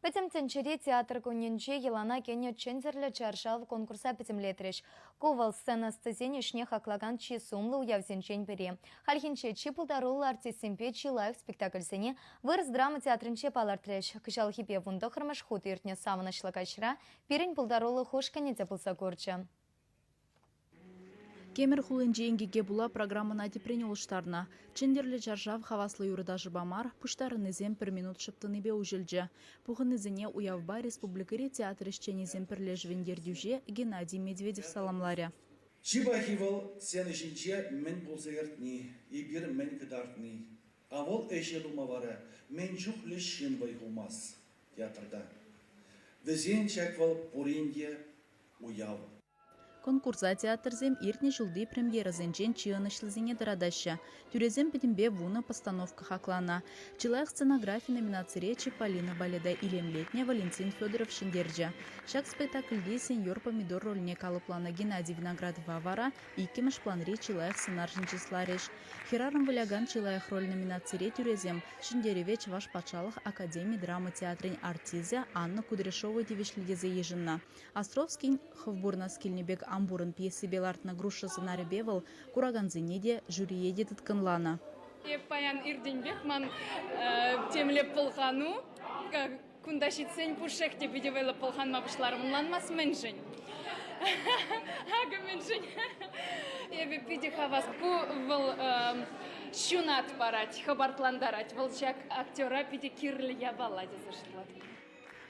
Пӗтӗм тӗнчери театр кунӗнче йӑлана кӗнӗ Чӗнтӗрлӗ чаршав конкурса пӗтӗмлетрӗҫ. Ку вӑл сцена ӑстисен ӗҫне хаклакан чи сумлӑ уявсенчен пӗри. Хальхинче чи пултаруллӑ артистсемпе чи лайӑх спектакльсене Вырӑс драма театрӗнче палӑртрӗҫ. Кӑҫалхипе вунтӑххӑрмӗш хут иртнӗ савӑнӑҫлӑ каҫра пирӗн пултарулӑх ушкӑнӗ те пулса курчӗ. Кемӗр хулинчи инкеке пула программӑна тӗпрен улӑштарнӑ. Чӗнтӗрлӗ чаршав хаваслӑ юрӑ-ташӑпа мар, пуҫтарӑннисем пӗр минут шӑп тӑнипе уҫӑлчӗ. Пухӑннисене уявпа республикӑри театр ӗҫченӗсен пӗрлешӗвӗн ертӳҫи Геннадий Медведев саламларӗ. Чи пахи вӑл сцена ҫинче мӗн пулса иртни, эпир мӗн кӑтартни. А вӑл ӗҫе тума вара мӗн чухлӗ ҫын вӑй хумасть театрта. Вӗсен ҫак вӑл пурин те уяв. Конкурса театрсем иртнӗ ҫулти премьерӑсенчен чи ӑнӑҫлисене тӑратаҫҫӗ. Тӳресем пӗтӗмпе вунӑ постановка хакланӑ. Чи лайӑх сценографи номинацире Чиполлино балета илемлетнӗ Валентин Федоров ҫӗнтерчӗ. Ҫак спектакльти сеньор помидор рольне калӑпланӑ Геннадий Виноградова вара иккӗмӗш планри чи лайӑх сӑнаршӑн чысларӗҫ. Хӗрарӑм вылякан чи лайӑх роль номинацире тӳресем ҫӗнтерӗве Чӑваш патшалӑх академи драма театрӗн артисчӗ Анна Кудряшова тивӗҫлӗ тесе йышӑннӑ. Островскин «Хӑв пурӑнас килнӗ пек ан пурӑн» пьесипе лартнӑ груша сӑнарӗпе вӑл куракансене те, жюрие те тыткӑнланӑ. Эп паян иртенпех ман темле пӑлхану кунта ҫитсен пушшех те питӗ вӑйлӑ пӑлханма пуҫларӑм. Ӑнланмас мӗншӗн. Акӑ мӗншӗн. Эпӗ питӗ хавас. Ку вӑл ҫунат парать, хӑпартлантарать. Вӑл ҫак актера питӗ кирлӗ япала тесе шутлатӑп.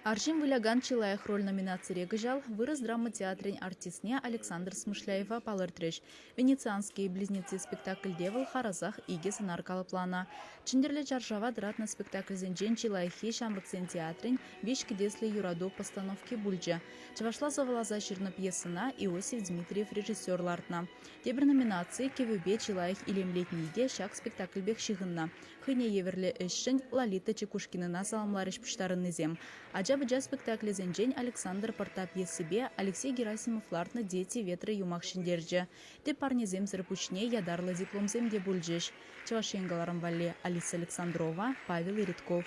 Арҫын вылякан чи лайӑх роль номинацире кӑҫал Вырӑс драма театрӗн артистне Александр Смышляева палӑртрӗҫ. «Венецианские близнецы» спектакльте вӑл харӑсах икӗ сӑнар калӑпланӑ. Чӗнтӗрлӗ чаршава тӑратнӑ спектакльсенчен чи лайӑххи Ҫамрӑксен театрӗн «Виҫ кӗтеслӗ юрату» постановки пулчӗ. Чӑвашла сӑвӑласа ҫырнӑ пьесӑна Иосиф Дмитриев режиссер лартнӑ. Тепӗр номинаци кӗвӗпе чи лайӑх илемлетни те ҫак спектакльпех ҫыхӑннӑ. Хӑйне евӗрлӗ ӗҫшӗн Лолита Чекушкинӑна саламларӗҫ пуҫтарӑннисем. Ача-пӑча спектаклӗсенчен Александр Пӑртта пьесипе Алексей Герасимов лартнӑ «Дети ветра» юмах ҫӗнтерчӗ. Тӗп парнесемсӗр пуҫне ятарлӑ дипломсем те пулчӗҫ. Чӑваш Ен кӑларӑм валли Алиса Александрова, Павел Иритков.